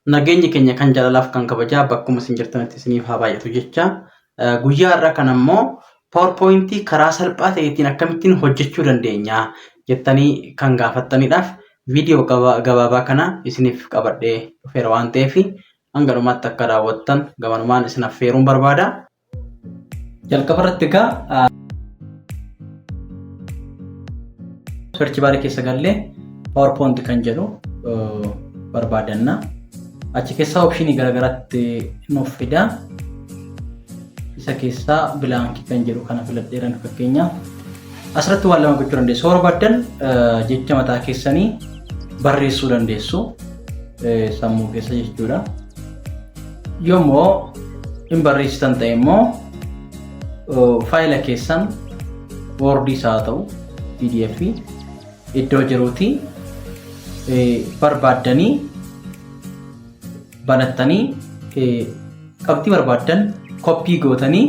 Nageenyi keenya kan jaalalaaf kan kabajaa bakkuma isin jirtanitti isiniif haa baay'atu jecha guyyaa har'aa kana immoo PowerPoint karaa salphaa ta'eetiin akkamittiin hojjechuu dandeenya jettanii kan gaafattaniidhaaf viidiyoo gabaabaa kana isiniif qabadhee dhufeera waan ta'eef hanga dhumaatti akka daawwattan gamanumaan isin affeeruun barbaada. Jalqaba irratti egaa search bar keessa gallee PowerPoint kan jedhu barbaadanna. Achi keessaa opshinii garaagaraatti nuuf fida. Isa keessaa bilaankii kan jedhu kana filadheeran fakkeenyaaf. Asirratti waan lama gochuu dandeessu. Yoo barbaaddan jecha mataa keessanii barreessuu dandeessu sammuu keessa jechuudha. Yommuu hin barreessitan ta'e immoo faayila keessan Word isaa haa ta'u PDF iddoo jiruuti barbaaddanii banattanii qabxii barbaaddan koppii gootanii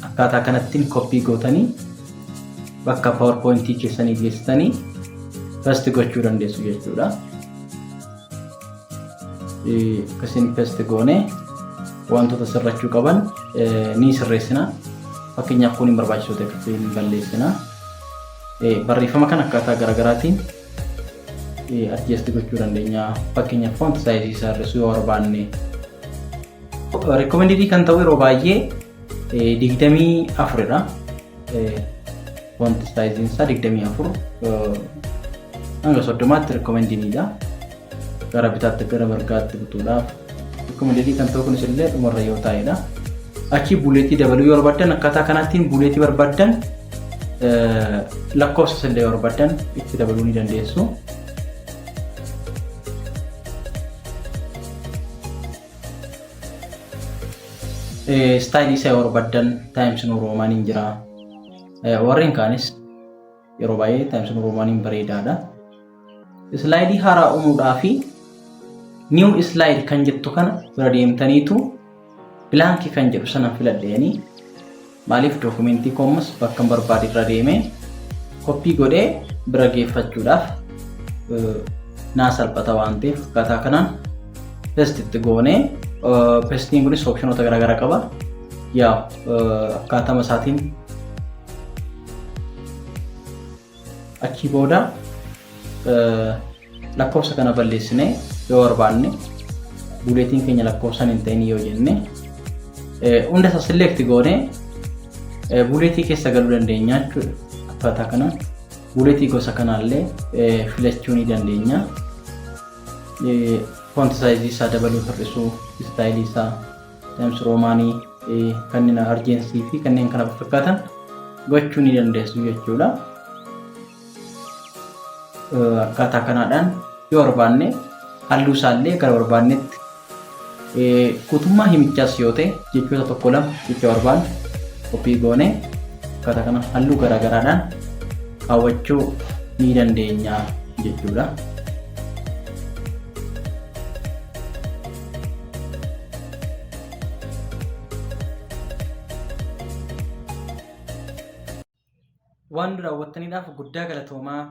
akkaataa kanattiin koppii gootanii bakka PowerPoint keessanii geessitanii paste gochuu dandeessu jechuudha. Akkasiin paste goone wantoota sirrachuu qaban ni sirreessina. Fakkeenyaaf kun hin barbaachisu ta'e hin balleessina. Barreeffama kana akkaataa garaagaraatiin adjust gochuu dandeenya. Fakkeenyaaf font size isaa hir'isuu yoo barbaanne. Recommended kan ta'u yeroo baay'ee 24dha. Font size isaa 24 hanga 30tti recommendedidha. Gara bitaatti gara mirgaatti butuudhaaf recommended kan ta'u kunis illee dhumarra yoo taa'edha. Achi buleetii dabaluu yoo barbaaddan akkaataa kanaatiin buleetii barbaaddan lakkoofsa illee yoo barbaaddan itti dabaluu ni dandeessu. Istaayilii isaa yoo barbaaddan Times New Roman jira. Warreen kaanis yeroo baay'ee Times New Roman bareedaadha. Islaayidii haaraa uumuudhaa fi New Slide kan jettu kana bira deemtaniitu bilaankii kan jedhu sana filadheeni. Maaliif dookumentii koommas bakka hin barbaade irra deemee koppii godhee bira geeffachuudhaaf naa salphata waan ta'eef akkaataa kanaan pest itti goonee pestiin kunis opshinoota garaagaraa qaba. Yaa akkaatama isaatiin Achii booda lakkoofsa kana balleessinee yoo barbaanne buleetiin keenya lakkoofsaan hin ta'in yoo jenne hunda isaa select goonee buleetii keessa galuu dandeenya jechuudha. Akkaataa kanaan buleetii gosa kanaallee filachuu ni dandeenya. Font size isaa dabaluu hir'isuu, istaayilii isaa Times Roomaanii kanneen arjeensii fi kanneen kana fakkaatan gochuu ni dandeessu jechuudha. Akkaataa kanaadhaan yoo barbaanne halluu isaallee gara barbaannetti guutummaa himichaas yoo ta'e jechoota tokko lama jecha barbaanne koppii goonee akkaataa kana halluu garaagaraadhaan kaawwachuu ni dandeenya jechuudha. Waan nu daawwattaniidhaaf guddaa galatoomaa.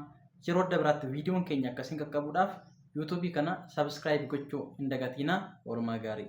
Yeroo adda biraatti viidiyoon keenya akkasiin qaqqabuudhaaf yuutuubii kana sabiskiraayib gochuu hin dagatiinaa. Oolmaa gaarii.